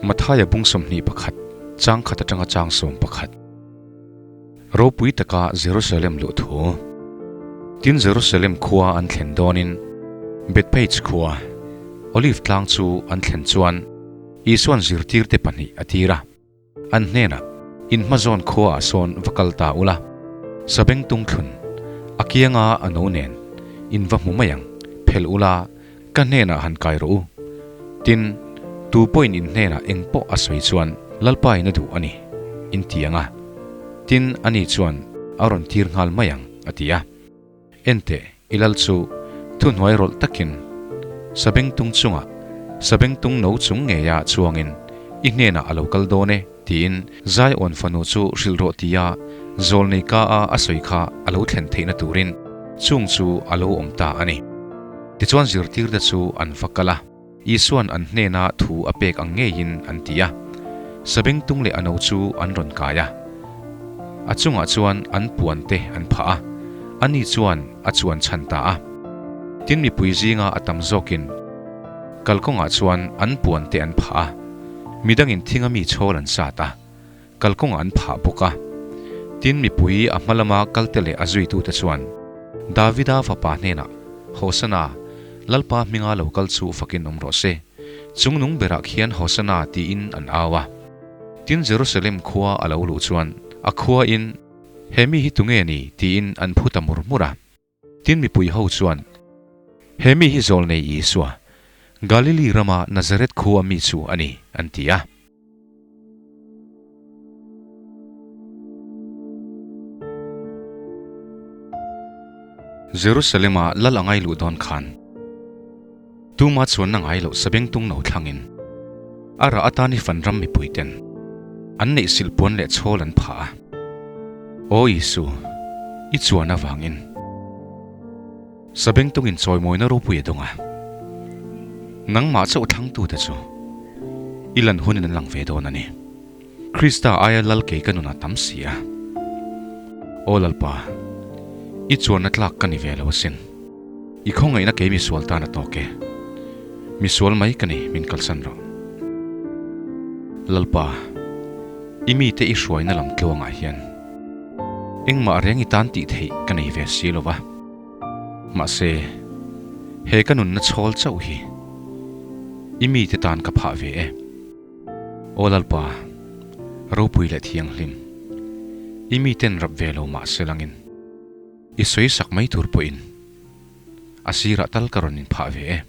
Mathaia bung 21, chang khat atanga chang 11. Ropui taka Jerusalem luh thu. Tin Jerusalem khua an thlen dawnin Bethphage khua, Olive tlang chu an thlen chuan Isua'n zirtirte pahnih a tir a. An hnenah, In hmazawn khuaah sawn va kal ta ula, sabeng tung thlun, a kianga a no nen, in va hmu mai ang, phel ula, ka hnenah han kai rawh u. Tin, tu pawhin in hnenah eng pawh a sawi chuan Lalpa in a duh a ni, in ti ang a. Tin, ani chuan a rawn tir nghal mai ang, a ti a. Enteh, i lal chu thuhnuai rawlh takin sabengtung chungah sabengtung no chung ngeia chuangin i hnenah a lo kal dawn e, tiin Zion fanu chu hrilh rawh tia zawlnei ka a a sawi kha a lo thlen theihna turin chung chu a lo awm ta a ni. Tichuan zirtirte chu an va kal a, Isua'n an hnena thu a pek ang ngeiin an ti a, sabengtung leh a no chu an rawn kai a. A chungah chuan an puan te an phah a, ani chuan a chuan chhan ta a. Tin mipui zinga a tam zawkin kalkawngah chuan an puan te an phah a, midangin thinga mi chhawl an sat a, kalkawngah an phah bawk a. Tin mipui a hma lama kalte leh a zuitute chuan Davida fapa hnenah, Hosana, Lalpa hminga lo kal chu fakin awm rawh se, chungnung berah khian Hosana tiin an au a. Tin Jerusalem khua a lo luh chuan a khua in, He mi hi tunge ni? tiin an phu ta mur mur a. Tin mipui ho chuan, He mi hi zawlnei Isua, Galili rama Nazareth khua mi chu a ni, an ti a. Jerusalem-a lal a ngai luh dawn khan tuma chuanna ngai loh sabengtung no thlangin a rah atan i fan ram mipuiten an neih silhpuan leh chhawl an phah a. Aw Isu, i chuan avangin sabengtungin chawimawina ropui a dawng a, nangmah chauh thlangtute chu i lan hunin an lang ve dawn a ni. Krista aia lal kei ka nunah tam si a. Aw Lalpa, i chuanna tlak ka ni ve lo asin. I khawngaihna kei misual tan a tawk e. Misual mai ka ni, min kalsan rawh. Lalpa, i mite i hruaina lam tluangah hian engmah reng i tan tih theih ka nei ve si lo va. Mahse, he ka nunna chhawl chauh hi i mite tan ka phah ve e. Aw Lalpa, ropui leh thianghlim, i miten rap ve lo mah se langin, i sawi sak mai tur pawhin a sirah tal ka rawn inphah ve e.